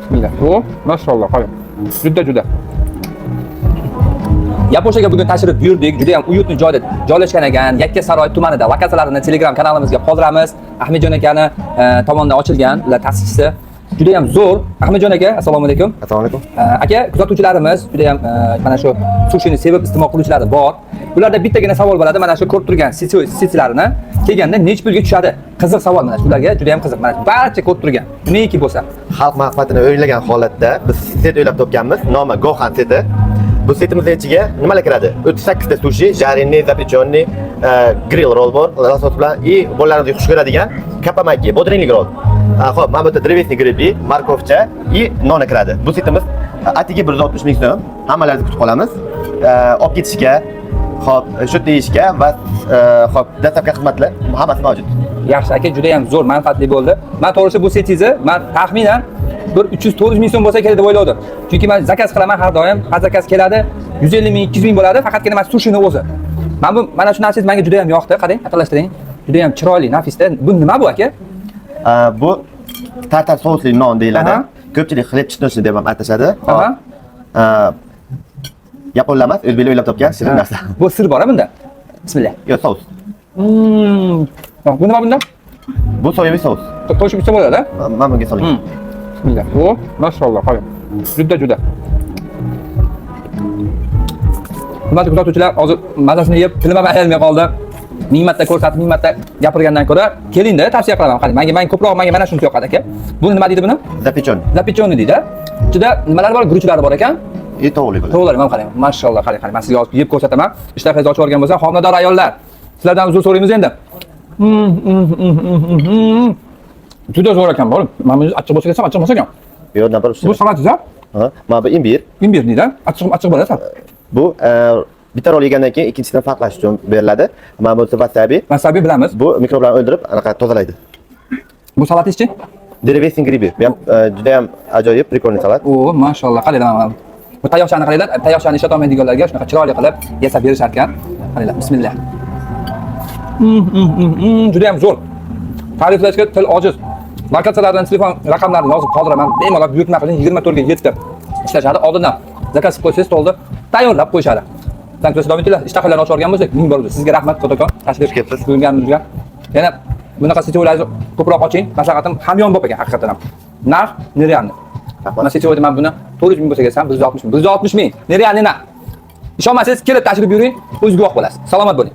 Bismillah. O, mashalloh, qarang. Juda juda. Yaposhaga bugun tashrif buyurdik. Juda ham уютный joyda joylashgan ekan. Yakkasaroy tumanida. Lokatsiyalarini Telegram kanalimizga qoldiramiz. Ahmedjon akani tomonidan ochilgan, ular ta'sischisi. Juda ham zo'r. Ahmedjon aka, assalomu alaykum. Assalomu alaykum. Aka, kuzatuvchilarimiz juda ham mana shu sushini sevib iste'mol qiluvchilari bor. Ularda bittagina savol bo'ladi. Mana shu ko'rib turgan setilarini kelganda nech pulga tushadi? Qiziq savol mana shularga juda ham qiziq. Mana barcha ko'rib turgan. Neki bo'lsa. Xalq manfaatini o'ylagan holatda biz set o'ylab topganmiz. Nomi Gohan seti. Bu setimizning ichiga nimalar kiradi? 38 ta sushi, жареный, запеченный, grill roll bor, losos bilan и bolalarimiz xush ko'radigan kapamaki, bodringlik roll. Xo'p, mana bu yerda древесный грибы, морковь cha и noni kiradi. Bu setimiz atigi 160 ming so'm. Hammalaringizni kutib qolamiz. Olib ketishga, xo'p, shu yerda yeyishga va xo'p, доставка xizmatlar hammasi mavjud. Yaxshi aka, juda ham zo'r, manfaatli bo'ldi. Men to'g'risi bu setingizni men taxminan bir 300-400 ming so'm bo'lsa kerak deb o'yladim. Chunki men заказ qilaman har doim, har заказ keladi 150 ming, 200 ming bo'ladi, faqatgina mana sushini o'zi. Mana bu mana shu narsangiz menga juda ham yoqdi. Qarang, yaqinlashtiring. Juda ham chiroyli, nafisda. Bu nima bu aka? Bu tartar sousli non deyiladi. Ko'pchilik хлеб чесночный deb ham atashadi. Yaponlar emas, o'zbeklar o'ylab topgan shirin narsa. Bu sir bor bunda. Bismillah. Yo'q, sous. Bu nima bunda? Bu соевый sous. Qo'shib ichsa bo'ladi. Mana bunga soling. Bismillah. O, mashalloh, qarang. Juda juda. Hurmatli kuzatuvchilar, hozir mazasini yeb tilim ham aylanmay qoldi. Ming marta ko'rsatib, ming marta gapirgandan ko'ra kelingda tavsiya qilaman. Qarang, menga ko'proq menga mana shunisi yoqadi aka. Buni nima deydi buni? Запеченный. Запеченный deydi. Ichida nimalar bor? Guruchlari bor ekan. И tovuqli bo'ladi. Tovuqlar ham qarang. Mashalloh, qarang, qarang. Men sizga hozir yeb ko'rsataman. Ishtahangizni ochib olgan bo'lsa, homilador ayollar, sizlardan uzr so'raymiz endi. Juda zo'r ekan, borim. Mana bu achchiq bo'lsa desam, achchiq emas ekan. Yo'q, наоборот. Bu salatingiz, ha? Ha, mana bu imbir. Imbir deydi. Achchiq achchiq bo'ladi sal. Bu bitta rol yegandan keyin ikkinchisidan farqlash uchun beriladi. Mana bu wasabi. Wasabi bilamiz. Bu mikroblarni o'ldirib, anaqa tozalaydi. Bu salatingizchi? Древесный грибы. Bu ham juda ham ajoyib, прикольный salat. O, mashalloh, qaranglar mana bu. Bu tayoqchani qaranglar, tayoqchani ishlata olmaydiganlarga shunaqa chiroyli qilib yasab berishar ekan. Qaranglar, bismillah. Juda ham zo'r. Ta'riflashga til ojiz. Lokatsiyalardan telefon raqamlarini yozib qoldiraman. Bemalol buyurtma qiling, 24 ga 7 ishlashadi. Oldindan заказ qilib qo'ysangiz, stolda tayyorlab qo'yishadi. Tank davom etinglar. Ishtahalarni ochib olgan bo'lsak, ming bor uzr. Sizga rahmat, kattakon. Tashrif Kelibsiz. buyurganingizga. Yana bunaqa сетевой larni ko'proq oching. Maslahatim hamyonbop ekan haqiqatan ham. Narx нереальный. Rahmat. Man сетевой da man buni 400 ming bo'lsa kelsam, 160 ming. 160 ming. Нереальный narx. Ishonmasangiz kelib tashrif buyuring, o'zingiz guvoh bo'lasiz. Salomat bo'ling.